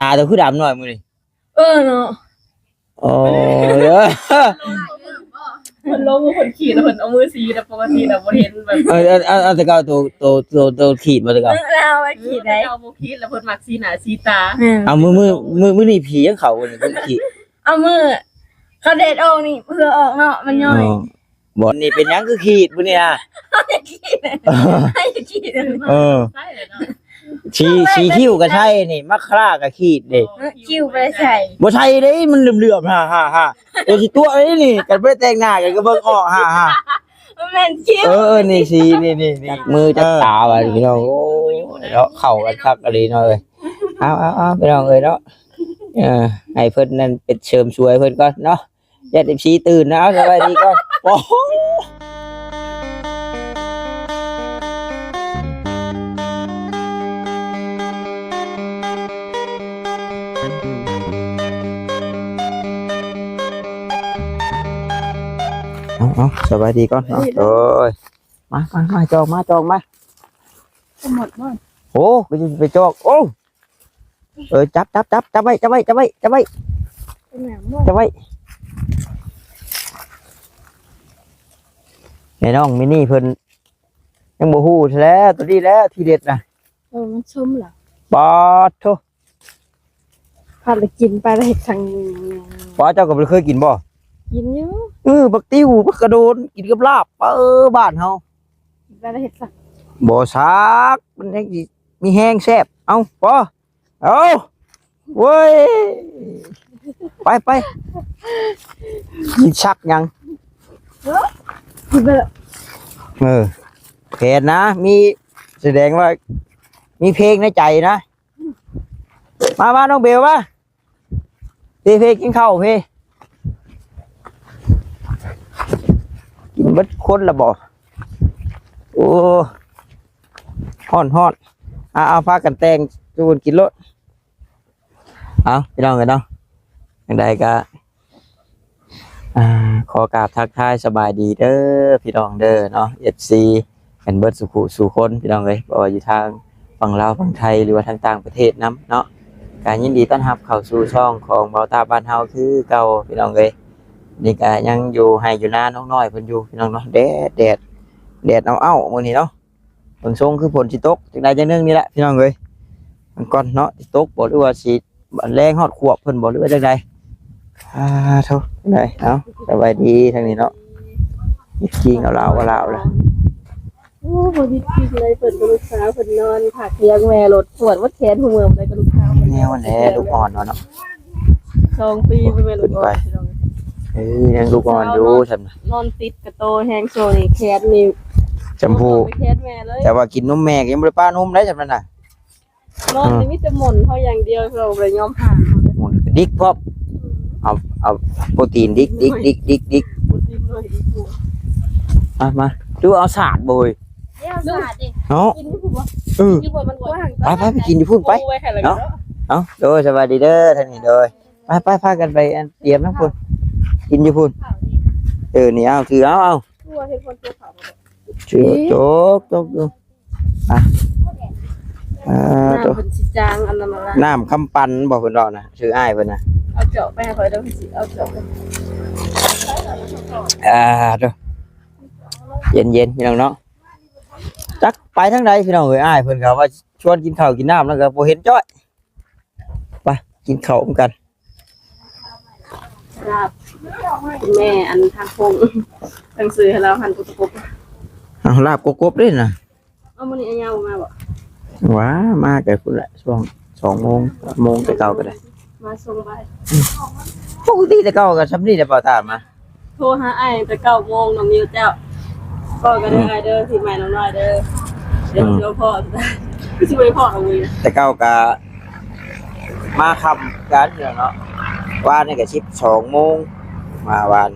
ຕາເຈົ້າຄືດຳໜ້ອຍມື້ນີ້. ເອີເນາະ. ໂອ້ຍ ເພິ່ນລົງ ເພິ່ນຂີ່ແລ້ວເພິ່ນເອົາມືຊີ້ ແຕ່ປົກກະຕິແລ້ວບໍ່ເຫັນແບບ ເອີ ເອີ ເອີ ແຕ່ເກົ່າໂຕ ໂຕ ໂຕ ໂຕຂີດບໍ່ແຕ່ເກົ່າ? ເອີ ລາວວ່າຂີດໄດ໋ ເຂົາບໍ່ຂີດ ແລ້ວເພິ່ນມັກຊີ້ໜ້າຊີ້ຕາ. ແມ່ນ. ເອົາ ມື້ ມື້ ມື້ນີ້ຜີຍັງເຂົ້າ ມື້ນີ້ຜີຂີ້. ເອົາ ມື້ເຂົາແດດອອກນີ້ ເຫື່ອອອກເນາະ ມັນຍ້ອຍ. ອໍ ບໍ່ ນີ້ເປັນຫຍັງຄືຂີດມື້ນີ້ນະ? ໃຫ້ຂີດ ໃຫ້ຂີດ. ເອີ ໃສ່ເນາະ ສີ ສີຄິ້ວກໍໃສ່ນີ້ ມາຄາຣາກໍຂີດເດ້. ຄິ້ວບໍ່ໄດ້ໃສ່ ບໍ່ໃສ່ເດ້ ມັນເຫຼືອມໆ ຫາໆໆ. ໂຕຊິຕົວະເດ້ນີ້ ກັນບໍ່ໄດ້ແຕ່ງໜ້າກັນກໍເບິ່ງອອກ ຫາໆ. ມັນແມ່ນຄິ້ວ. ເອີ ເອີ ນີ້ສີ ນີ້ ນີ້ ນີ້ ຈັກມືຈັກຕາວ່າ ເອີ ພີ່ນ້ອງ. ໂອ້ຍເນາະ ເຂົ້າກັນຄັກອີ່ຫຼີເນາະເອີຍ. ເອົາ ເອົາ ເອົາ ພີ່ນ້ອງເອີຍເນາະ. ເອີ ໃຫ້ເພິ່ນນັ້ນໄປເສີມສວຍເພິ່ນກ່ອນເນາະ. ຢ້ານເອັຟຊີຕື່ນນະ. ເອົາ ສະບາຍດີກ່ອນ. ໂອ້ໂຫ ເອົາ ເອົາ ສະບາຍດີກ່ອນເນາະ. ໂອ້ຍ ມາ ມາ ມາ ຈອກມາ ຈອກມາ. ໝົດບໍ່? ໂອ້ ກໍຈະໄປຈອກ. ໂອ້ ເອີ ຈັບ ຈັບ ຈັບ ຈັບໄວ້ ຈັບໄວ້ ຈັບໄວ້ ຈັບໄວ້ ເປັນຫຍັງບໍ່? ຈັບໄວ້. ແມ່ນ້ອງມິນນີ້ເພິ່ນຍັງບໍ່ຮູ້ແທ້ແລ້ວ ຕົວນີ້ແຫຼະທີເດັດນະ. ເອີ ມັນຊົມລະ. ປາດໂທ້ ພັດລະກິນໄປລະເຮັດສັງ. ປາດ ເຈົ້າກໍບໍ່ເຄີຍກິນບໍ່? ກິນຢູ່. ເອີ ບັກຕິວ ບັກກະໂດນ ກິນກັບລາບ. ເອີ ບ້ານເຮົາ ກິນໄປລະເຮັດສັງ. ບໍ່ສັກ ມັນແຮງຊິ ມີແຮງແຊບ. ເອົາ ພໍ ເອົາ ເວີຍ ໄປ ໄປ ຊິສັກຫຍັງ? ເອີ ເອີ ແຜນນະ ມີ ສະແດງວ່າມີເພງໃນໃຈນະ. ມາ ມາ ນ້ອງເບວ ມາ. ເພ ເພ ກິນເຂົ້າເພ. ກິນເບິດຄົນລະບໍ່? ໂອ້ ຮ້ອນໆ. ເອົາ ເອົາ ພາກັນແຕ່ງ ສູ່ເພິ່ນກິນໂລດ. ເອົາ ພີ່ນ້ອງເອີຍເນາະ ຈັ່ງໃດກໍ ອ່າ ຂໍກາບທັກທາຍສະບາຍດີເດີ ພີ່ນ້ອງເດີເນາະ ເອັຟຊີ ກັນເບິດສູ່ຜູ້ສູ່ຄົນ ພີ່ນ້ອງເອີຍ ບໍ່ວ່າຢູ່ທາງຝັ່ງລາວ ຝັ່ງໄທ ຫຼືວ່າທາງຕ່າງປະເທດນຳເນາະ. ກະຍິນດີຕ້ອນຮັບເຂົ້າສູ່ຊ່ອງຂອງເບົາຕາບ້ານເຮົາຄືເກົ່າ ພີ່ນ້ອງເອີຍ. ນີ້ກະຍັງຢູ່ໄຮ່ຢູ່ນານ້ອງນ້ອຍເພິ່ນຢູ່ ພີ່ນ້ອງເນາະ. ແດດ ແດດ ແດດເອົາໆ ມື້ນີ້ເນາະ. ເບິ່ງຊົງຄືຝົນຊິຕົກ ຈັ່ງໃດຈັ່ງໜຶ່ງນີ້ແຫຼະ ພີ່ນ້ອງເອີຍ. ເບິ່ງກ່ອນເນາະ ຊິຕົກບໍ່ ຫຼືວ່າຊິ ແລງຮອດຂວບເພິ່ນບໍ່ ຫຼືວ່າຈັ່ງໃດ? ອ່າ ໂທ້ ຈັ່ງໃດ? ເອົາ ສະບາຍດີທາງນີ້ເນາະ. ມີກິງເອົາລາວ ເອົາລາວລະ. ໂອ້ ບໍ່ມີກິງເລີຍ ເພິ່ນກັບລູກສາວເພິ່ນນອນພັກທຽງແມ່ໂລດ ປວດໝົດແຂນ ຜູ້ເມືອບໍ່ໄດ້ກັບລູກສາວ. ແນວນັ້ນແຫຼະ ລູກອ່ອນເນາະ. ສອງປີບໍ່ແມ່ນລູກອ່ອນ ພີ່ນ້ອງ. ເອີ ຍັງລູກອ່ອນຢູ່ຊັ້ນນະ. ນອນຕິດກະໂຕແຮງ ຊ່ວງນີ້ແຂນນີ້ ຈຳພູ ແຂນແມ່ເລີຍ. ແຕ່ວ່າກິນນົມແມ່ກໍຍັງບໍ່ໄດ້ປ້ານົມໄດ້ຊັ້ນນະ. ນອນນີ້ມີແຕ່ໝົນເຮົາຢ່າງດຽວ ເຮົາບໍ່ໄດ້ຍອມຫາ. ໝົນກະດິກພ້ອມ. ອືມ ເອົາ ເອົາໂປຣຕີນດິກ ດິກ ດິກ ດິກ ດິກ. ໂປຣຕີນໜ້ອຍດີກວ່າ. ມາ ມາ ດູເອົາສາດບໍ່ເອີຍ? ເອົາສາດເດ້ເນາະ. ກິນຢູ່ພຸ້ນບໍ່? ເອີ ກິນຢູ່ບໍ່? ມັນກວ້າງ. ໄປ ໄປ ໄປກິນຢູ່ພຸ້ນໄປເນາະ. ເອົາ ໂດຍ ສະບາຍດີເດີ ທາງນີ້ ໂດຍ. ໄປ ໄປ ພາກັນໄປ ອັນ ຕຽມທາງພຸ້ນ ກິນຢູ່ພຸ້ນ. ເອີ ນີ້ ເອົາ ຖື ເອົາ ເອົາ ໂຈກ ໂຈກ ໂຈກຢູ່. ອ່ະ ອ່າ ນ້ຳເພິ່ນຊິຈາງ ອັນນັ້ນລະ ນ້ຳຄຳປັ່ນບໍ່ ເພິ່ນເວົ້ານະ ຊື່ອ້າຍເພິ່ນນະ. ເອົາຈອກໄປໃຫ້ຂ້ອຍເດີ ເພິ່ນຊິເອົາຈອກໄປ. ອ່າ ໂທ້ ເຢັນໆ ພີ່ນ້ອງເນາະ. ຈັກໄປທາງໃດ ພີ່ນ້ອງເອີຍ. ອ້າຍເພິ່ນກໍວ່າຊວນກິນເຂົ້າກິນນ້ຳ ແລ້ວກໍບໍ່ເຫັນຈ້ອຍ. ໄປກິນເຂົ້ານຳກັນ. ລາບ ແມ່ອັນທາງໂຄ້ງ ຕັ້ງຊື່ໃຫ້ລາວຫັ້ນ ກົກກົກ. ເອົາ ລາບກົກກົກເດ້ນະ. ເອົາ ມື້ນີ້ອາຍາວມາບໍ່? ຫວາ ມາແຕ່ພຸ້ນແຫຼະ ຊ່ວງສອງໂມງ ສາມໂມງ ແຕ່ເກົ່າກໍໄດ້ ມາຊ່ວງບ່າຍ. ອືມ ປົກກະຕິແຕ່ເກົ່າກໍຊ່ຳນີ້ແຫຼະ ເປົ່າຕາມມາ. ໂທຫາອ້າຍຕັ້ງແຕ່ເກົ້າໂມງ ນ້ອງມິວເຈົ້າ. ພໍ້ກັນເດີ ອືມ ອ້າຍເດີ ທີ່ໃໝ່ນ້ອງນ້ອຍເດີ. ດຽວ ອືມ ຊິບໍ່ພໍ້ ຄືຊິບໍ່ໄດ້ພໍ້ກັນມື້. ແຕ່ເກົ່າກະມາຄ່ຳຄືກັນເນາະ. ວານນີ້ກະສິບສອງໂມງ ມາວານ.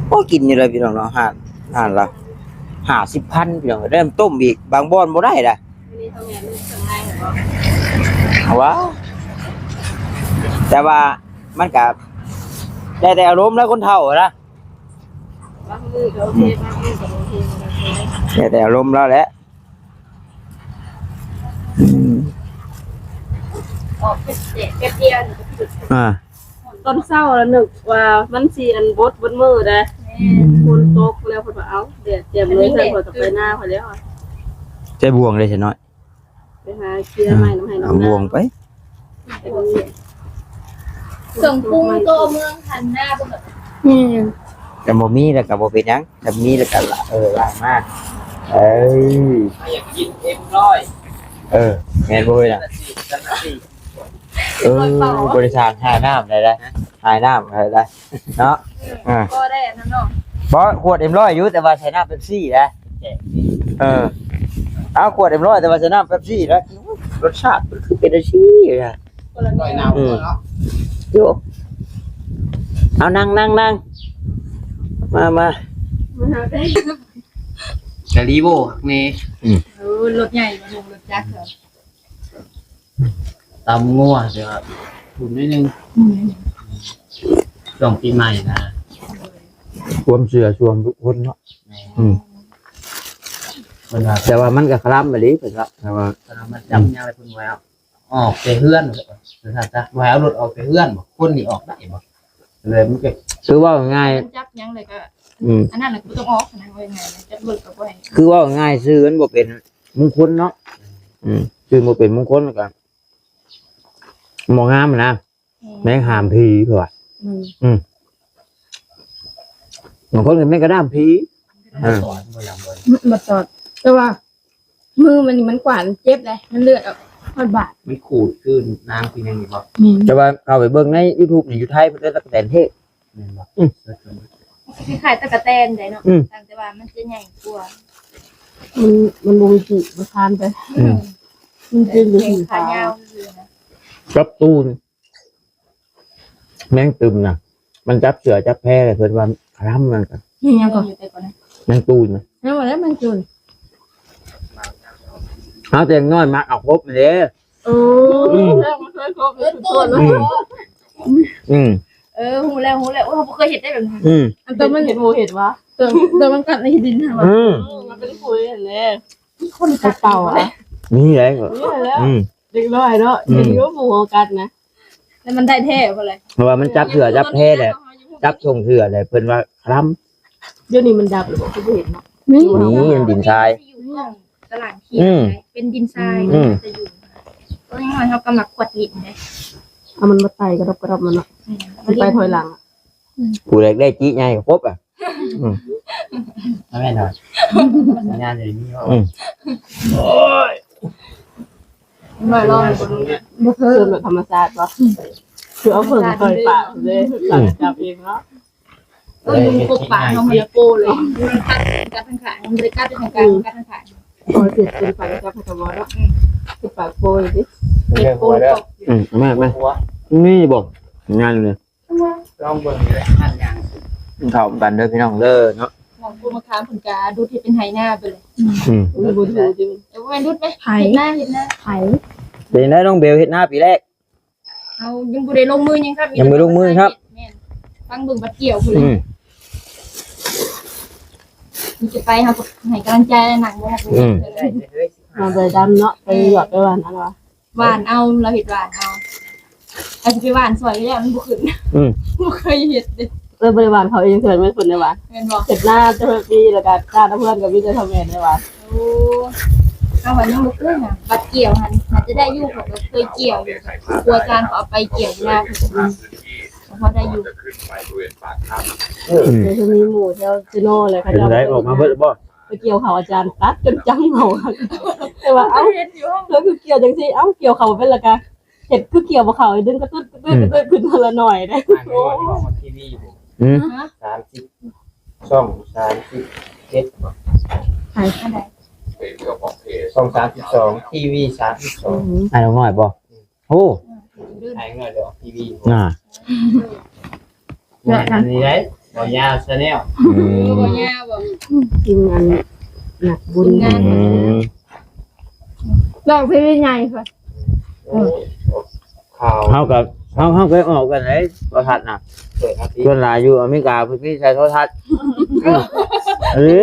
ໂອ້ ກິນຢູ່ເລີຍພີ່ນ້ອງເນາະ. ຮ້ານ ຮ້ານລະຫ້າສິບພັນ ພີ່ນ້ອງ. ໄດ້ຕົ້ມອີກ ບາງບ່ອນບໍ່ໄດ້ດາ. ນີ້ເຂົາແມ່ນລູກເຄື່ອງໃນເຫັນບໍ່? ວ້າວ ແຕ່ວ່າມັນກະແລ້ວແຕ່ອາລົມແລ້ວຄົນເຖົ້ານະ. ບາງມື້ກໍໂອເຄ ບາງມື້ກໍບໍ່ໂອເຄ ບໍ່ໄດ້ໂອເຄ. ແລ້ວແຕ່ອາລົມລາວແຫຼະ. ອືມ ອອກແປັບດຽວນີ້ກໍຢຸດ ອ່າ ຕອນເຊົ້າລະນຶກວ່າມັນຊິອັນບົດເບິດມື້ໃດ໋ ແມ່ນ ຝົນຕົກແລ້ວ ເພິ່ນວ່າ ເອົ້າ ແດດແຈ່ມເລີຍ ຂ້ອຍກໍໄປນາຂ້ອຍແລ້ວ ໃຊ້ບ່ວງເດ້ຊະນ້ອຍ ໄປຫາເຄຍໄມ້ນຳໄຮ່ນຳນາ ເອົາບ່ວງໄປ ເຄື່ອງປຸງຕົວເມືອງຫັ້ນນາ ເບິ່ງ ແມ່ນ ຄັນບໍ່ມີແລ້ວກໍບໍ່ເປັນຫຍັງ ຄັນມີແລ້ວກໍ ເອີ ລ້າງມາ ເອີ ຢາກກິນເອັມຮ້ອຍ ເອີ ແມ່ນບໍ່ເອີຍນະ ເອີ ບໍລິສັດຫາຍນ້ຳໄດ້ ຫາຍນ້ຳໄດ້ເນາະ ເອີ ອ່າ ບໍ່ໄດ້ອັນນັ້ນເນາະ ບໍ່ ຂວດເອັມຮ້ອຍຢູ່ ແຕ່ວ່າໃສ່ນ້ຳເປັບຊີໄດ້ ເອີ ເອົາຂວດເອັມຮ້ອຍ ແຕ່ວ່າໃສ່ນ້ຳເປັບຊີໄດ້ ລົດຊາດມັນຄືເປັນຈັ່ງຊີ້ນະ ອືມ ເອົານັ່ງ ນັ່ງ ນັ່ງ ມາ ມາ ກະລີໂວຄັກແນ່ ອືມ ໂອ້ ລົດໃຫຍ່ ລົດຈັກ ຕຳງົວ ແຕ່ວ່າທຸ່ນໜ້ອຍໜຶ່ງ ອືມ ຊ່ວງປີໃໝ່ນະ ຄວາມເຊື່ອສ່ວນບຸກຄົນເນາະ ແມ່ນ ອືມ ເພິ່ນວ່າ ແຕ່ວ່າມັນກໍຄະລຳອີ່ຫຼີ ເພິ່ນວ່າ ແຕ່ວ່າ ເພິ່ນວ່າມັນຈັບຍາກ ເພິ່ນວ່າເອົາອອກແຕ່ເຮືອນ ວ່າຊັ້ນຊະ ບໍ່ໃຫ້ເອົາລົດອອກແຕ່ເຮືອນ ບໍ່ ຄົນນີ້ອອກໄດ້ບໍ່ ແລ້ວມັນກໍ ຄືເວົ້າງ່າຍ ຈັບຫຍັງແລ້ວກໍ ອືມ ອັນນັ້ນແຫຼະ ບໍ່ຕ້ອງອອກນະ ເວົ້າງ່າຍໆ ຈັບລົດກໍບໍ່ໃຫ້ ຄືເວົ້າງ່າຍ ຊື່ມັນບໍ່ເປັນ ມຸງຄຸນເນາະ ອືມ ຊື່ບໍ່ເປັນມຸງຄຸນ ແລ້ວກໍບໍ່ງາມນະ ແມ່ນ ແມ່ນຫາມຜີ ເພິ່ນວ່າ ອືມ ອືມ ບາງຄົນກໍແມ່ນກະດ້າມຜີ ເອີ ບໍ່ຕອດ ແຕ່ວ່າມືມັນນີ້ມັນກວາດເຈັບເດ້ ມັນເລືອດອອກຮອດບາດ ມັນຂູດຄືນາງຄືຫຍັງນີ້ບໍ່ ແມ່ນ ແຕ່ວ່າເຂົ້າໄປເບິ່ງໃນຢູທູບນີ້ ຢູ່ໄທເພິ່ນເອີ້ນຕັກກະແຕນເທດ ແມ່ນບໍ່ ອືມ ມັນກໍຄ້າຍໆຕັກກະແຕນໄດ໋ເນາະ ອືມ ຕ່າງແຕ່ວ່າມັນຈະໃຫຍ່ກວ່າ ມັນ ມັນບໍ່ມີປີກ ມັນຄານໄປ ອືມ ມັນເປັນຢູ່ຂາຍາວ ກັບຕູນ ແມງຕຶມນະ ມັນຈັບເສືອຈັບແພ ເພິ່ນວ່າຄະລຳມັນກໍ ແມ່ນຫຍັງກໍ ແມງຕູນນະ ແມ່ນບໍ່ແລ້ວແມງຕູນ ເຮົາແຕ່ນ້ອຍມັກເອົາກົບນີ້ເດ້ ໂອ້ ອືມ ແລ້ວມັນເຄີຍກົບນີ້ ອືມ ອືມ ເອີ ຮູ້ແລ້ວ ຮູ້ແລ້ວ ໂອ້ ເຮົາບໍ່ເຄີຍເຮັດໄດ້ແບບນີ້ ອືມ ອັນຕອນມັນເຫັນບໍ່ເຫັນວ່າ ຕອນ ຕອນມັນກັດໃນດິນຫັ້ນວ່າ ອືມ ເອີ ມັນເປັນຂຸຍຫັ້ນແຫຼະ ຄົນກັດເປົ່າອະ ມີໄດ໋ ມີແລ້ວ ອືມ ເດັກນ້ອຍເນາະ ອືມ ເຫັນຢູ່ໝູ່ເຮົາກັດນະ ແລ້ວມັນໄດ້ແທ້ບໍ່ລະ ເພາະວ່າມັນຈັບເສືອຈັບແພແຫຼະ ຈັບສົ່ງເສືອແຫຼະ ເພິ່ນວ່າຄະລຳ ດຽວນີ້ມັນດັບແລ້ວບໍ່ ຄືບໍ່ເຫັນເນາະ ມີ ມີ ມັນດິນຊາຍ ຢູ່ຕະຫຼາດເຂດ ອືມ ເປັນດິນຊາຍ ອືມ ຈະຢູ່ ໂອ້ຍ ເຮົາກໍມັກຂວດລິ້ນເດ້ ເອົາມັນມາໄຕ່ກະດອບກະດອບມັນເນາະ ອືມ ມັນໄຕ່ຖອຍຫຼັງ ອືມ ຜູ້ໃດໄດ້ຈິໃຫຍ່ກໍປົບອະ ອືມ ແມ່ນຫວາ ສັນຍານຢູ່ນີ້ ອືມ ໂອ້ຍ ມາລອງເບິ່ງ ບໍ່ເຄີຍ ເປັນແບບທຳມະຊາດບໍ່ ອືມ ຄືເອົາເຜິ້ງຕ່ອຍປາກເລີຍ ອືມ ຈັບເອງເນາະ ເອີ ຍຸງກົບປາກເຮົາ ມັນລະໂປ້ເລີຍ ມັນກັດ ກັດທາງຂ້າງ ມັນບໍ່ໄດ້ກັດທາງກາງ ອືມ ກັດທາງຂ້າງ ໂອ້ຍ ເຈັບ ເປັນປາກຈັບໃຫ້ກະບໍ່ເນາະ ອືມ ເປັນປາກໂປ້ເລີຍຕິ ເປັນໂປ້ເລີຍ ອືມ ມາ ມາ ມີບໍ່ ງານເລີຍ ລອງເບິ່ງເລີຍ ຫັ້ນຫຍັງ ເຂົ້າກັນເດີພີ່ນ້ອງເດີເນາະ ໝອງປູມະຂາມເພິ່ນກະດຸດເຮັດເປັນໄຮ່ນາໄປເລີຍ ອືມ ບໍ່ຖືກຕິ ເອີ ບໍ່ແມ່ນດຸດເດ້ ໄຖ ເຮັດນາ ເຮັດນາ ໄຖ ເປັນໄດ໋ນ້ອງເບວ ເຮັດນາປີແລກ ເຮົາຍັງບໍ່ໄດ້ລົງມືຫຍັງຄັບ ຍັງບໍ່ລົງມືຄັບ ແມ່ນ ຟັງເບິ່ງບັດກ່ຽວພຸ້ນແຫຼະ ອືມ ມີແຕ່ໄປ ເຮົາກໍໃຫ້ກຳລັງໃຈ ນັ່ງເບິ່ງ ອືມ ມາໃບດຳເນາະ ໄປຫຍອດໄປຫວ່ານເອົາ ຫວ່ານເອົາ ລາວເຮັດຫວ່ານເອົາ ລາວຊິໄປຫວ່ານຊ່ອຍກໍຢ້ານມັນບໍ່ຂຶ້ນ ອືມ ບໍ່ເຄີຍເຮັດເດ້ ເອີ ບໍ່ໄດ້ຫວ່ານເຂົາເອງເທື່ອ ແມ່ນເພິ່ນໄດ້ຫວ່ານ ແມ່ນບໍ່ ເຮັດນາແຕ່ລະປີ ແລ້ວກໍນານຳເພື່ອນກໍມີແຕ່ເຖົ້າແມ່ໄດ້ຫວ່ານ ໂອ້ ເຮົາວ່າຍັງບໍ່ເຄີຍຫຍັງ ບັດກ່ຽວຫັ້ນໜ້າຈະໄດ້ຢູ່ ເພາະວ່າເຄີຍກ່ຽວຢູ່ ຄູອາຈານກໍເອົາໄປກ່ຽວຢູ່ນາເພິ່ນ ອືມ ກໍພໍໄດ້ຢູ່ ອືມ ແຕ່ຈະມີໝູ່ແຖວເຊໂນແຫຼະ ເຂົາເຈົ້າໄດ້ອອກມາເບິດບໍ່ ໄປກ່ຽວເຂົ້າ ອາຈານຕັດຈົນຈຳເອົາ ແຕ່ວ່າ ເອົ້າ ເຮົາຄືກ່ຽວຈັ່ງຊີ້ ເອົ້າ ກ່ຽວເຂົ້າເປັນລະກະ ເຮັດຄືກ່ຽວບໍ່ເຂົ້າ ດຶງກະຕຸ້ດ ກະຕຸ້ດ ອືມ ກະຕຸ້ດ ຂຶ້ນເທື່ອລະໜ້ອຍເດ້ ໂອ້ ອືມ ສາມສິບ ຊ່ອງສາມສິບເອັດ ໃຜ ອັນໃດ ຊ່ອງສາມສິບສອງ ທີວີສາມສິບສອງ ອືມ ອ້າຍນ້ອຍບໍ່? ໂອ້ ອືມ ຖ່າຍເງິນອອກທີວີ ອ່າ ແມ່ນອັນນີ້ໄດ໋ ບໍ່ຍາວ Channel ອືມ ບໍ່ຍາວບໍ່ ທີມງານນັກບຸນ ທີມງານ ອືມ ອືມ ລອງທີວີໃຫຍ່ ໂອ້ຍ ອືມ ຂ່າວ ເຮົາກໍ ເຮົາ ເຮົາເຄີຍອອກກັນເດ້ ໂທລະທັດນະ ເປີດມາຕິ ສ່ວນຫຼາຍຢູ່ອາເມລິກາເພິ່ນມີໃສ່ໂທລະທັດ ອືມ ເອີ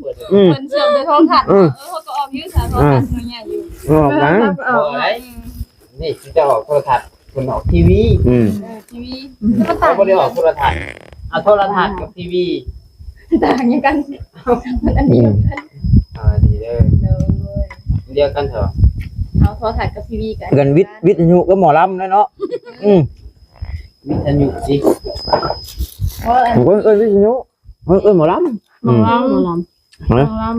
ເປີດ ອືມ ເພິ່ນເຊື່ອມໃສ່ໂທລະທັດ ອືມ ເອີ ເຮົາກໍອອກຢູ່ ສາໂທລະທັດ ອືມ ໜ່ວຍໃຫຍ່ຢູ່ ອອກນະ ອອກໄດ້ ອືມ ນີ້ເຈົ້າອອກໂທລະທັດ ເພິ່ນອອກທີວີ. ອືມ ເອີ ທີວີ ມັນຕ່າງ ເຂົາບໍ່ໄດ້ອອກໂທລະທັດ. ເອົາໂທລະທັດກັບທີວີ ຕ່າງຫຍັງກັນ? ມັນອັນດຽວກັນ. ອືມ ອ່າ ດີເດີ ໂດຍ ອັນດຽວກັນເຖາະ. ເອົາໂທລະທັດກັບທີວີກັນ ກັນວິດ ວິທະຍຸກັບໝໍລຳແຫຼະເນາະ. ອືມ ວິທະຍຸຊິ ເອີ ເອີ້ນ ເອີ້ນວິທະຍຸ ເອີ້ນ ເອີ້ນໝໍລຳ. ໝໍລຳ ອືມ ໝໍລຳ ຮະ ໝໍລຳ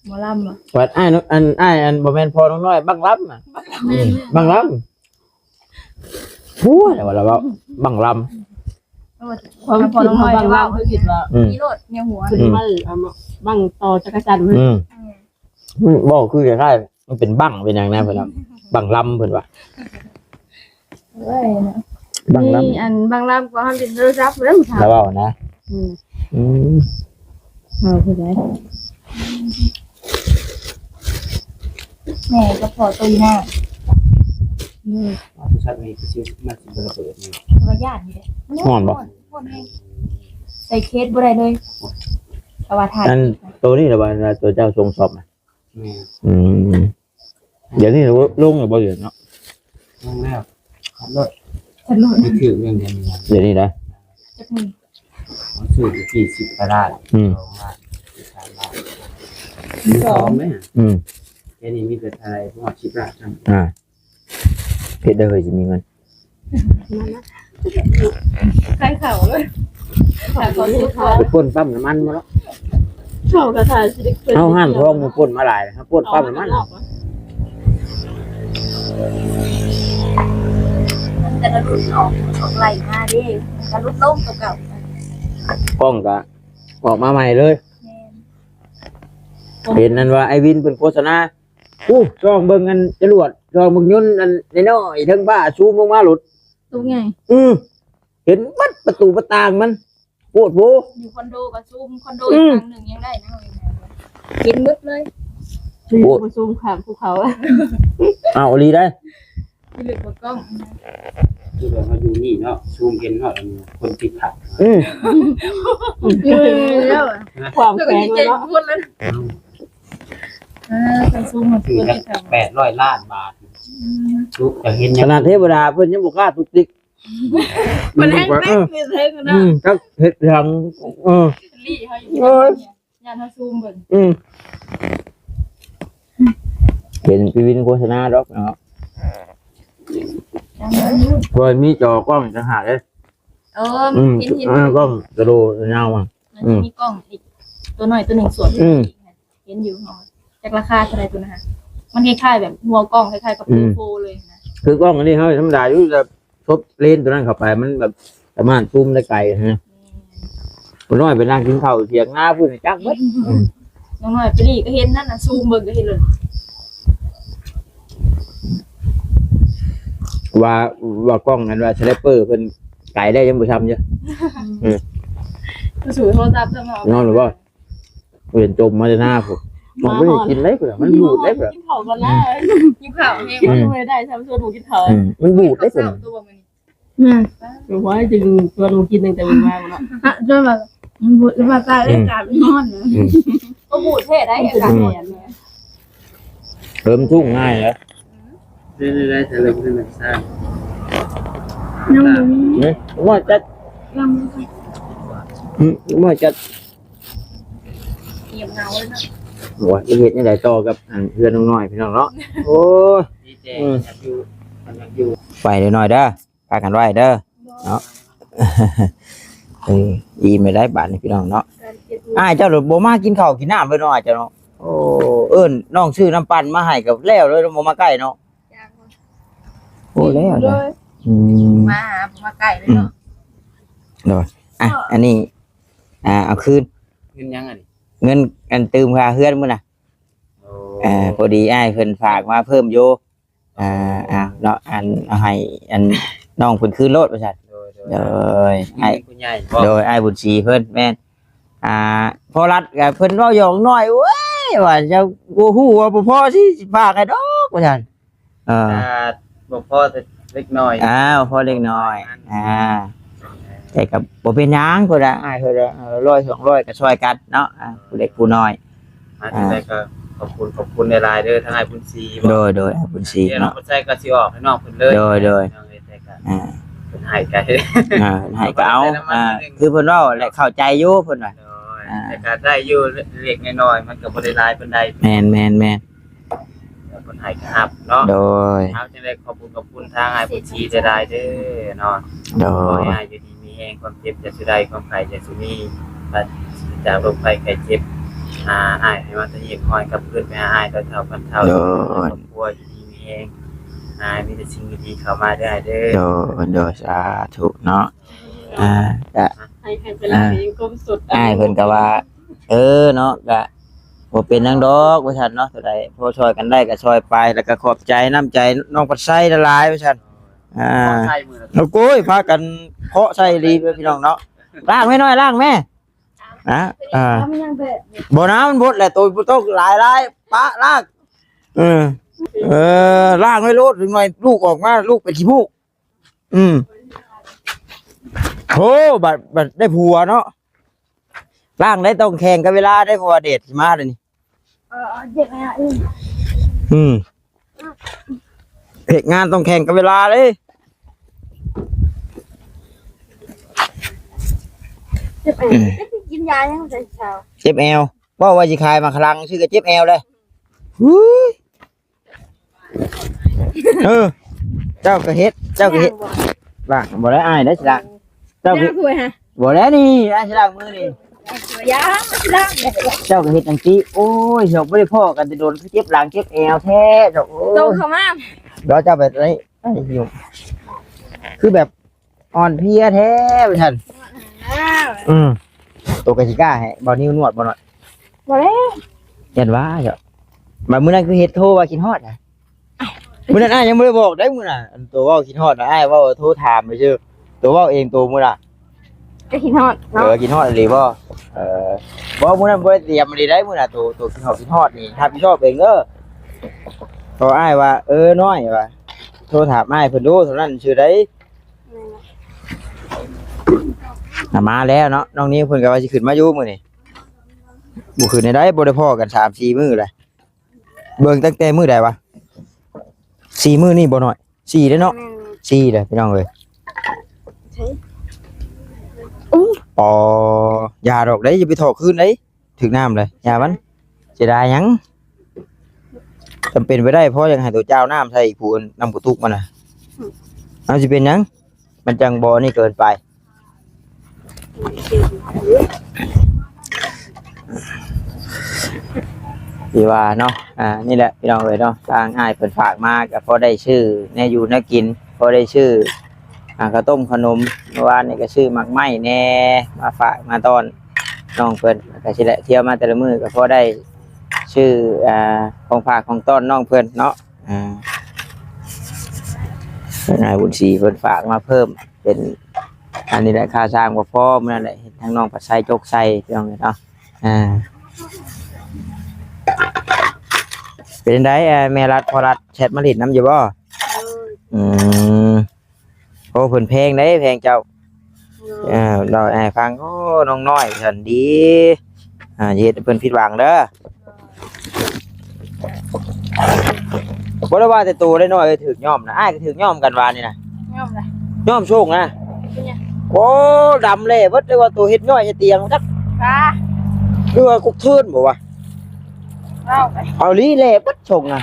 ໝໍລຳ ບັດອ້າຍ ອັນ ອ້າຍ ອັນ ບໍ່ແມ່ນພໍ່ນ້ອງນ້ອຍ ບັກລຳນະ. ແມ່ນ ບັກລຳ. ໂອ້ຍ ວ່າລະເວົ້າບັກລຳ ຄວາມຄິດເຮົາບັກລຳ ເຮົາຄິດວ່າ ອືມ ມີໂລດໃນຫົວ ອືມ ເປັນບັ້ງ ອັນ ບັ້ງຕໍ່ຈັກກະຈັນ. ອືມ ອືມ ອືມ ເວົ້າຄືຄ້າຍໆ ມັນເປັນບັ້ງເປັນຫຍັງນະ ເພິ່ນວ່າ ບັກລຳ ເພິ່ນວ່າ. ໂອ້ຍ ບັກລຳ ມີອັນບັກລຳກໍເຮົາຫຼິ້ນໂທລະສັບເລີຍ ລະເວົ້ານະ. ອືມ ອືມ ເວົ້າຄືໃດ ແມ່ກໍພໍໂຕຢູ່ນະ. ອືມ ໂທລະສັບນີ້ຄືຊິ ມັນຊິບໍ່ລະເບີດນີ້ ກໍຢ້ານຢູ່ເດ້. ຮ້ອນບໍ່? ຮ້ອນ ຮ້ອນແຮງ ໃສ່ເຄສບໍ່ໄດ້ເລີຍ ແຕ່ວ່າຖ້າ ອັນ ໂຕນີ້ລະວ່າ ໂຕເຈົ້າສົ່ງສອບນະ. ແມ່ນ ອືມ ດຽວນີ້ລົງແລ້ວບໍ່ ດຽວເນາະ? ລົງແລ້ວ ຂັບລົດ ຂັບລົດ ໄປຖືກເລື່ອງດຽວນີ້ນະ. ດຽວນີ້ນະ ຈັກມື້ ເຮົາຊື້ຢູ່ທີ່ສິບກວ່າລ້ານ ອືມ ສອງລ້ານ ສາມລ້ານ ມືສອງເດ້. ອືມ ດຽວນີ້ມີແຕ່ເທົ່າໃດ ປະມານສິບລ້ານ. ອ່າ ເຮັດໄດ້ເຮີຍ ຊິມີເງິນ ໃສ່ເຂົ້າເລີຍ ໃສ່ເຂົ້າ ໄປປົ້ນປ້ຳນ້ຳມັນມາເນາະ. ເຂົ້າກະຖ້າຊິໄດ້ ເຮົາຫ້າມທ້ອງ ມັນປົ້ນມາຫຼາຍ ເຮົາປົ້ນປ້ຳນ້ຳມັນ. ແຕ່ລະລຸ້ນອອກ ອອກໄລ່ມາເດ້ ມັນກະຫຼຸດລົງກວ່າເກົ່າ. ກ້ອງກະອອກມາໃໝ່ເລີຍ. ແມ່ນ ເຫັນນັ້ນວ່າ ໄອ້ວິນເພິ່ນໂຄສະນາ ໂອ້ ສ່ອງເບິ່ງອັນຈະຫຼວດ ສ່ອງເບິ່ງຍົນອັນນ້ອຍໆ ເທິງຟ້າ ຊູມລົງມາໂລດ ຕົວໃຫຍ່. ອື ເຫັນໝົດປະຕູປະຕ່າງມັນ ໂພດໂພ. ຢູ່ຄອນໂດກໍຊູມ ຄອນໂດ ອື ອີກຝັ່ງໜຶ່ງຍັງໄດ້ນະ ເຫັນໝົດເລີຍ. ໂອ້ ໄປຊູມຂ້າມພູເຂົາ ເອົາອີ່ຫຼີໄດ໋. ທີ່ເລິກບໍ່ກ້ອງ ຄືແບບວ່າຢູ່ນີ້ເນາະ ຊູມເຫັນຮອດອັນຄົນຕິດຂັດ. ອື ແລ້ວ ຄວາມແຂງເລີຍເນາະ ເອີ ໄປຊູມ ຄືຈັກແປດຮ້ອຍລ້ານບາດ. ອື ສຸກຈະເຫັນຫຍັງ ຂະໜາດເທວະດາເພິ່ນຍັງບໍ່ກ້າຕຸກຕິກ. ມັນແຮງເປັກຢູ່ເທິງເນາະ ອື ຈັກເຮັດຫຍັງ. ເອີ ລີ້ເຮົາຢູ່ ເອີ ຢ້ານເຮົາຊູມເບິ່ງ. ອື ເຫັນພີ່ວິນໂຄສະນາດອກເນາະ ບໍ່ມີຈໍກ້ອງຕ່າງຫາກເດ້. ເອີ ອື ເຫັນ ເຫັນ ເອີ ກ້ອງໂຕຍາວອະ ມັນຈະມີກ້ອງອີກໂຕນ້ອຍໂຕໜຶ່ງສວມ ອື ເຫັນຢູ່ ຈັກລາຄາເທົ່າໃດໂຕນັ້ນ. ມັນຄ້າຍໆແບບຫົວກ້ອງ ຄ້າຍໆກັບ ອື ໂປໂປເລີຍນະ. ຄືກ້ອງອັນນີ້ເຮົາທຳມະດາຢູ່ ແຕ່ສົບເລນໂຕນັ້ນເຂົ້າໄປ ມັນແບບສາມາດຊູມໄດ້ໄກນະ. ແມ່ນ ນ້ອຍໄປນັ່ງກິນເຂົ້າຖຽງນາພຸ້ນ ຈັກເບິດ. ອື ນ້ອງນ້ອຍໄປລີ້ກໍເຫັນນັ້ນນະ ຊູມເບິ່ງກໍເຫັນໂລດ. ວ່າ ວ່າກ້ອງນັ້ນວ່າສະໄນເປີເພິ່ນໄກໄດ້ຍັງບໍ່ຊ່ຳຢູ່. ອື ສູ້ໂທລະສັບຊະເນາະ ນອນຫຼືບໍ່? ເຫັນຈົມມາແຕ່ໜ້າພຸ້ນ ມາ ບໍ່ໄດ້ກິນໄດ້ພຸ້ນ ມັນບູດໄດ້ພຸ້ນ. ກິນເຂົ້າກ່ອນນະ ຫິວເຂົ້າແຮງ ອື ບໍ່ໄດ້ຊຳຊວນກິນເຂົ້າ. ອື ມັນບູດໄດ້ພຸ້ນ. ແມ່ນ ໂອ້ຍ ຈຶ່ງຊວນມາກິນຕັ້ງແຕ່ມື້ວານເນາະ ຮະ ຈົນວ່າມັນບໍ່ ວ່າຕາຍ ອືມ ອາກາດມັນຮ້ອນນະ. ອືມ ບໍ່ບູດແທ້ໄດ໋ ອາກາດຮ້ອນນະ. ເລີ່ມທຸກງ່າຍແລ້ວ ເປັນໄດ້ ແຕ່ເລີ່ມເປັນນັກສ້າງ ຍັງບໍ່ມີ ເອີ ວ່າຈະ ຍັງບໍ່ມີ ອືມ ວ່າຈະ ງຽບເຫງົາເລີຍເນາະ. ໂອ້ຍ ຊິເຮັດແນວໃດຕໍ່ກັບ ອັນ ເຮືອນນ້ອງນ້ອຍ ພີ່ນ້ອງເນາະ. ໂອ້ຍ ມີແຕ່ ອືມ ຢາກຢູ່ ຢາກຢູ່ ໄປເດີນ້ອຍເດີ. ພາກັນໄວ້ເດີເນາະ. ເອີ ອີ່ມແລ້ວໄດ໋ບາດນີ້ພີ່ນ້ອງເນາະ. ອ້າຍເຈົ້າບໍ່ມາກິນເຂົ້າກິນນ້ຳເລີຍເນາະ ອ້າຍເຈົ້າເນາະ. ໂອ້ ເອີ້ນນ້ອງຊື້ນ້ຳປັ່ນມາໃຫ້ກໍແລ້ວເລີຍ ບໍ່ມາໃກ້ເນາະ. ໂອ້ ແລ້ວເລີຍ ອືມ ມາຫາ ບໍ່ມາໃກ້ເລີຍເນາະ. ໂດຍ ອ່ະ ອັນນີ້ ອ່າ ເອົາຄືນ. ເງິນຫຍັງອັນນີ້? ເງິນອັນຕື່ມຄ່າເຮືອນມື້ນະ. ໂອ້ ເອີ ພໍດີອ້າຍເພິ່ນຝາກມາເພີ່ມຢູ່. ອ່າ ອ່າ ເນາະ ອັນ ເອົາໃຫ້ ອັນ ນ້ອງເພິ່ນຄືນໂລດວ່າຊັ້ນ. ໂດຍ ໂດຍ ໂດຍ ອ້າຍ ຜູ້ໃຫຍ່ບໍ? ໂດຍ ອ້າຍບຸນສີເພິ່ນ ແມ່ນ ອ່າ ພໍ່ລັດກໍເພິ່ນເວົ້າຫຍອກນ້ອຍ ໂອ້ຍ ວ່າຈະບໍ່ຮູ້ວ່າບໍ່ພໍຊິ ຊິຝາກໃຫ້ດອກວ່າຊັ້ນ. ເອີ ອ່າ ບໍ່ພໍແຕ່ເລັກນ້ອຍ ອ່າ ບໍ່ພໍເລັກນ້ອຍ ອ່າ ແຕ່ກໍບໍ່ເປັນຫຍັງ ຜູ້ໃດອ້າຍເພິ່ນ ເອີ ຮ້ອຍສອງຮ້ອຍກໍຊ່ອຍກັນເນາະ ອ່າ ຜູ້ເລັກຜູ້ນ້ອຍ ອ່າ ຈັ່ງໃດກໍ ຂອບຄຸນ ຂອບຄຸນຫຼາຍໆເດີ ທາງອ້າຍບຸນສີ. ໂດຍ ໂດຍ ອ້າຍບຸນສີເນາະ ເນາະ ບໍ່ໃຊ້ກໍຊິອອກໃຫ້ນ້ອງເພິ່ນເລີຍ. ໂດຍ ໂດຍ ພີ່ນ້ອງເອີຍ ແຕ່ກໍ ອ່າ ເພິ່ນໃຫ້ກໍ ອ່າ ເພິ່ນໃຫ້ກໍເອົາ ເອົາ ອ່າ ຄືເພິ່ນເວົ້າແຫຼະ ເຂົ້າໃຈຢູ່ເພິ່ນວ່າ. ໂດຍ ອ່າ ແຕ່ກໍໄດ້ຢູ່ເລັກໆນ້ອຍໆ ມັນກໍບໍ່ໄດ້ຫຼາຍປານໃດ. ແມ່ນໆໆ ເພິ່ນໃຫ້ກໍຮັບເນາະ. ໂດຍ ເອົາ ຈັ່ງໃດຂອບຄຸນ ຂອບຄຸນທາງອ້າຍບຸນສີຫຼາຍໆເດີເນາະ. ໂດຍ ຂໍໃຫ້ອ້າຍຢູ່ດີມີແຮງ ຄວາມເຈັບຢ່າສູ່ໄດ້ ຄວາມໄຂ້ຢ່າສູ່ມີ ປາສຈາກໂລກໄພໄຂ້ເຈັບ. ອາ ອ້າຍໃຫ້ມາຕະຫຍິບຫ້ອຍກັບຄືນໄປຫາອ້າຍເທົ່າໆພັນເທົ່າ. ໂດຍ ຄອບຄົວຢູ່ດີມີແຮງ ອາ ມີແຕ່ສິ່ງດີໆເຂົ້າມາເດີອ້າຍເດີ. ໂດຍ ໂດຍ ສາທຸເນາະ. ອ່າ ກະ ໃຫ້ ໃຫ້ເວລາ ອ່າ ເປັນຄວາມສຸດ ອ້າຍເພິ່ນກໍວ່າ ເອີເນາະ ກະບໍ່ເປັນຫຍັງດອກວ່າຊັ້ນເນາະ ເທົ່າໃດພໍຊ່ອຍກັນໄດ້ກໍຊ່ອຍໄປ ແລ້ວກໍຂອບໃຈນ້ຳໃຈນ້ອງພັດໄຊຫຼາຍໆວ່າຊັ້ນ. ອ່າ ໂອ້ຍ ພາກັນເຄາະໃສ່ອີ່ຫຼີເດີພີ່ນ້ອງເນາະ. ລ້າງແມ່ນ້ອຍ ລ້າງແມ່. ອ່າ ອ່າ ບໍ່ນະ ມັນເບິດແຫຼະ ໂຕບໍ່ຕ້ອງຫຼາຍໆ ປະລ້າງ. ເອີ ເອີ ລ້າງໄວ້ໂລດ ຈັກໜ່ອຍລູກອອກມາ ລູກເປັນຂີ້ມູກ. ອືມ ໂອ້ ບັດ ບັດໄດ້ຜົວເນາະ ລ້າງໄດ້ ຕ້ອງແຂ່ງກັບເວລາໄດ້ ເພາະວ່າແດດຊິມາແລ້ວນີ້. ເອີ ເຈັບແອວ. ອືມ ເຮັດງານຕ້ອງແຂ່ງກັບເວລາເດ້. ເຈັບແອວ ອືມ ກິນຢາຍັງແຕ່ເຊົ້າ. ເຈັບແອວ ເວົ້າວ່າຊິຂາຍໝາກຝຣັ່ງ ຊື້ກໍເຈັບແອວເດ້. ຫືຍ ເອີ ເຈົ້າກໍເຮັດ ເຈົ້າກໍເຮັດ. ລ້າງບໍ່ໄດ້ ອ້າຍໄດ້ຊິລ້າງ. ເຈົ້າ ລ້າງຖ້ວຍຫະ ບໍ່ໄດ້ນີ້ ອ້າຍຊິລ້າງມືນີ້. ຢ່າ ລ້າງ ເຈົ້າກໍເຮັດຈັ່ງຊີ້. ໂອ້ຍ ເຮົາບໍ່ໄດ້ພໍ້ກັນແຕ່ດົນ ຄືເຈັບຫຼັງເຈັບແອວແທ້ເຈົ້າ. ໂອ້ຍ ໂຕເຂົ້າມາ ດຽວເຈົ້າໄປໄດ້ ໄອ້ຢູ່ ຄືແບບອ່ອນເພຍແທ້ວ່າຊັ້ນ. ອືມ ໂຕກໍຊິກ້າໃຫ້ບ່າວນິວນວດບໍ່ນ້ອຍ? ບໍ່ແລ້ວ ຢ້ານວ່າເຈົ້າ. ບາດມື້ນັ້ນຄືເຮັດໂທວ່າຄິດຮອດນະ. ມື້ນັ້ນອ້າຍຍັງບໍ່ໄດ້ບອກໄດ໋ ມື້ນັ້ນ ອັນໂຕເວົ້າຄິດຮອດນະ ອ້າຍເວົ້າໂທຖາມຊື່ ໂຕເວົ້າເອງໂຕມື້ນະ ກໍຄິດຮອດເນາະ. ເອີ ຄິດຮອດອີ່ຫຼີບໍ່? ເອີ ບໍ່ ມື້ນັ້ນບໍ່ໄດ້ຕຽມອີ່ຫຼີໄດ໋ ມື້ນະ ໂຕ ໂຕຄິດຮອດ ຄິດຮອດນີ້ຮັບຜິດຊອບເອງເດີ. ເພາະອ້າຍວ່າ ເອີ ນ້ອຍວ່າ ໂທຖາມອ້າຍເພິ່ນດູ ເທົ່ານັ້ນຊື່ໄດ໋. ແມ່ນ ອ່ະ ມາແລ້ວເນາະ ນ້ອງນິວເພິ່ນກໍວ່າຊິຂຶ້ນມາຢູ່ມື້ນີ້ ບໍ່ຂຶ້ນໄດ້ ບໍ່ໄດ້ພໍ້ກັນສາມສີ່ມື້ແລ້ວ. ເບິ່ງຕັ້ງແຕ່ມື້ໃດວະ? ສີ່ມື້ນີ້ບໍ່ນ້ອຍ ສີ່ແລ້ວເນາະ. ແມ່ນ ສີ່ແລ້ວພີ່ນ້ອງເອີຍ. ໃສ? ອໍ ຢ່າດອກເດ້ ຢ່າໄປຖອກຄືນເດ້ ຖືກນ້ຳເລີຍ ຢ່າມັນ ເສຍດາຍຫຍັງ? ຈຳເປັນໄປໄດ້ ພໍຢາກໃຫ້ໂຕຈາວນ້ຳໃສ່ຜູ້ ນ້ຳກະຕຸກມັນນະ. ອືມ ມັນຊິເປັນຫຍັງ? ມັນຈັ່ງບໍ່ນີ້ເກີນໄປ. ທີ່ວ່າເນາະ ອ່າ ນີ້ແຫຼະພີ່ນ້ອງເອີຍເນາະ ທາງອ້າຍເພິ່ນຝາກມາກໍພໍໄດ້ຊື້ແນວຢູ່ແນວກິນ ພໍໄດ້ຊື້ ອ່າ ເຂົ້າຕົ້ມເຂົ້າໜົມ. ເມື່ອວານນີ້ກໍຊື້ໝາກໄມ້ແດ່ມາຝາກມາຕ້ອນນ້ອງເພິ່ນ ກໍຊິແຫຼະ ທ່ຽວມາແຕ່ລະມື້ກໍພໍໄດ້ຊື້ ອ່າ ຂອງຝາກຂອງຕ້ອນນ້ອງເພິ່ນເນາະ. ອ່າ ນາຍບຸນສີເພິ່ນຝາກມາເພີ່ມ ເປັນ ອັນນີ້ແຫຼະ ຄ່າສ້າງບໍ່ພໍ ມື້ນັ້ນແຫຼະ ເຫັນທາງນ້ອງພັດໄຊຈົກໃສ່ ພີ່ນ້ອງເນາະ. ອ່າ ເປັນຈັ່ງໃດ ແມ່ລັດພໍ່ລັດແຊັດມາຫຼິ້ນນຳຢູ່ບໍ່? ໂດຍ ອືມ ໂອ້ ເພິ່ນແພງເດ້ ແພງເຈົ້າ. ໂດຍ ເອີ ເລົ່າໃຫ້ຟັງ ໂອ້ ນ້ອງນ້ອຍຊັ້ນດີ ອ່າ ຢ່າເຮັດໃຫ້ເພິ່ນຜິດຫວັງເດີ. ບໍ່ໄດ້ວ່າແຕ່ໂຕໄດ້ນ້ອຍ ຖືກຍ້ອມນະ ອ້າຍກໍຖືກຍ້ອມກັນວານນີ້ນະ. ຍ້ອມລະ ຍ້ອມໂຊກນະ. ເປັນຫຍັງ? ໂອ້ ດຳແຫຼະເບິດ ຫຼືວ່າໂຕເຮັດຍ້ອຍໃສ່ຕຽງຈັກ ຫາ ຫຼືວ່າກົກເທີນບໍ່ວະ? ເວົ້າໄປ ເອົາລີແຫຼະເບິດໂຊກນະ.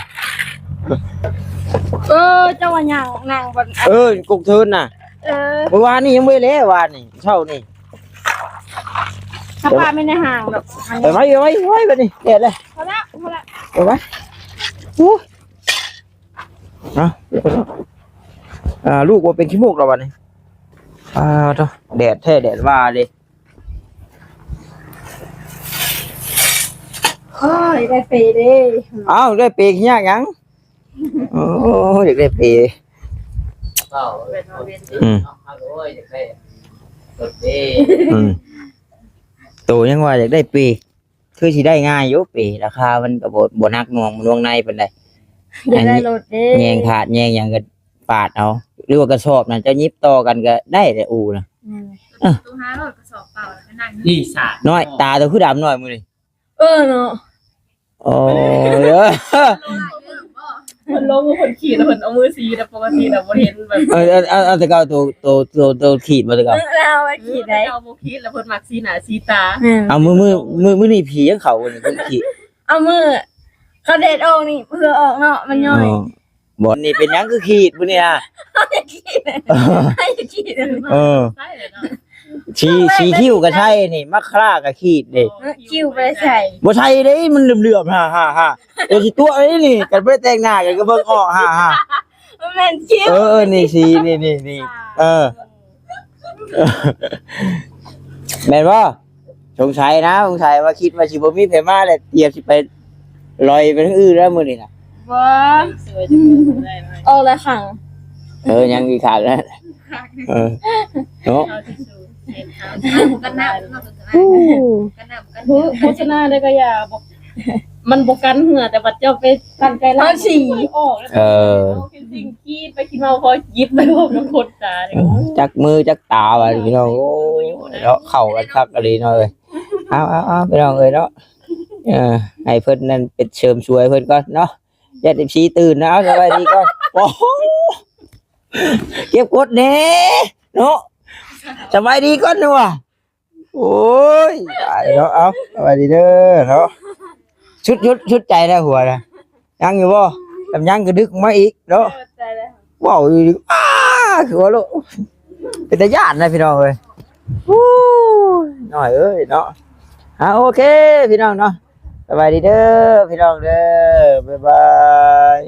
ເອີ ເຈົ້າວ່າຍ່າງ ນາງບ່ອນ ເອີ ກົກເທີນນະ. ເອີ ເມື່ອວານນີ້ຍັງບໍ່ໄດ້ແຫຼະ ວານນີ້ ເຊົ້ານີ້ ຖ້າປາໄມ່ໃນຫ້າງດອກ. ໄປໄວ້ ໄປໄວ້ ໄວ້ບັດນີ້ ແດດແລ້ວ. ພໍແລ້ວ ພໍແລ້ວ ໄປໄວ້. ໂອ້ຍ ເອົາ ອ່າ ລູກບໍ່ເປັນຂີ້ມູກແລ້ວບັດນີ້. ອ່າ ໂທ້ ແດດແທ້ແດດວ່າເດ້. ໂອ້ຍ ໄດ້ເປເດ້. ເອົ້າ ໄດ້ເປ ຍາກຫຍັງ? ໂອ້ ຢາກໄດ້ເປ. ອືມ ອືມ ໂຕຍັງວ່າຢາກໄດ້ເປ ຄືຊິໄດ້ງ່າຍຢູ່ເປ ລາຄາມັນກໍບໍ່ ບໍ່ໜັກໜ່ວງ ໜ່ວງໃນປານໃດ. ຢາກໄດ້ລົດເດ້ ແຍງຖາດແຍງຫຍັງກໍປາດເອົາ ຫຼືວ່າກະສອບນັ້ນ ເຈົ້າຫຍິບຕໍ່ກັນກໍໄດ້ແຫຼະ ອູ່ນະ. ແມ່ນ ເອີ ໂຕຫາໂລດກະສອບເປົ່າ ແລ້ວກໍນັ່ງ ນີ້ສາດ ນ້ອຍ ຕາໂຕຄືດຳນ້ອຍມື້ນີ້. ເອີເນາະ. ໂອ້ຍ ເພິ່ນລົງ ເພິ່ນຂີດ ເພິ່ນເອົາມືຊີ້ ແຕ່ປົກກະຕິນະບໍ່ເຫັນແບບ ເອີ ເອົາ ເອົາແຕ່ເກົ່າໂຕ ໂຕ ໂຕ ໂຕຂີດບໍ່ແຕ່ເກົ່າ ເອີ ລາວໄປຂີດໄດ໋ ເຂົາບໍ່ຂີດ ແລ້ວເພິ່ນມັກຊີ້ໜ້າຊີ້ຕາ ແມ່ນ ເອົາ ມື້ ມື້ ມື້ນີ້ຜີຍັງເຂົ້າບໍ່ນີ້ ເພິ່ນຂີດ ເອົາ ມື້ເຂົາແດດອອກນີ້ ເຫື່ອອອກເນາະ ມັນຍ້ອຍ ອໍ ບໍ່ ນີ້ເປັນຫຍັງຄືຂີດມື້ນີ້ນະ ຂີດ ຂີດ ເອີ ໃຊ່ເລີຍເນາະ ສີ ສີຄິ້ວກໍໃສ່ນີ້ ມາຄາລາກໍຂີດເດ້ ຄິ້ວບໍ່ໄດ້ໃສ່ ບໍ່ໃສ່ເດ້ ມັນເຫຼືອມໆ ຫາໆໆ ໂຕຊິຕົວະເດ້ນີ້ ກັນບໍ່ໄດ້ແຕ່ງໜ້າກັນກໍເບິ່ງອອກ ຫາໆ ມັນແມ່ນຄິ້ວ ເອີ ເອີ ນີ້ສີ ນີ້ ນີ້ ນີ້ ເອີ ແມ່ນບໍ່? ສົງໄສນະ ສົງໄສວ່າຄິດວ່າຊິບໍ່ມີໃຜມາແລ້ວ ຕຽມຊິໄປລອຍໄປທາງອື່ນແລ້ວມື້ນີ້ນະ ບໍ່ ອອກຫຼາຍຄັ້ງ ເອີ ຍັງອີກຄັ້ງນະ ເອີ ເນາະ ກັນນຳ ໂຄສະນາໄດ້ກໍຢ່າ ບໍ່ ມັນບໍ່ກັນເຫື່ອ ແຕ່ວ່າເຈົ້າໄປຕັ້ງໃຈລ້າງ ມັນສີອອກ ເອີ ກິນສິ່ງ ຄິດໄປຄິດມາພໍຈິບໄປບອກກັບຄົນຕານີ້ ຈັກມືຈັກຕາວ່າພີ່ນ້ອງ ໂອ້ຍເນາະ ເຂົ້າກັນຄັກອີ່ຫຼີເນາະເອີຍ ເອົາໆໆ ພີ່ນ້ອງເອີຍເນາະ ເອີ ໃຫ້ເພິ່ນນັ້ນເປັນເສີມສວຍເພິ່ນກ່ອນເນາະ ຢ້ານເອັຟຊີຕື່ນເນາະ ເອົາ ສະບາຍດີກ່ອນ ໂອ້ໂຫ ເກັບກົດແດ່ເນາະ ສະບາຍດີກ່ອນເນາະ ໂອ້ຍ ຕາຍແລ້ວ ເອົາ ສະບາຍດີເດີເນາະ ຊຸດ ຊຸດ ຊຸດໃຈແລ້ວຫົວນະ ຍັງຢູ່ບໍ່? ຄັນຍັງກໍດຶກມາອີກເນາະ ເອີ ໃຈແລ້ວ ເວົ້າອີກ ອ້າ ຄືວ່າໂລ ເປັນຕາຢ້ານນະພີ່ນ້ອງເອີຍ ໂອ້ຍ ນ້ອຍເອີຍເນາະ ອ່າ ໂອເຄ ພີ່ນ້ອງເນາະ ສະບາຍດີເດີ ພີ່ນ້ອງເດີ ບາຍບາຍ.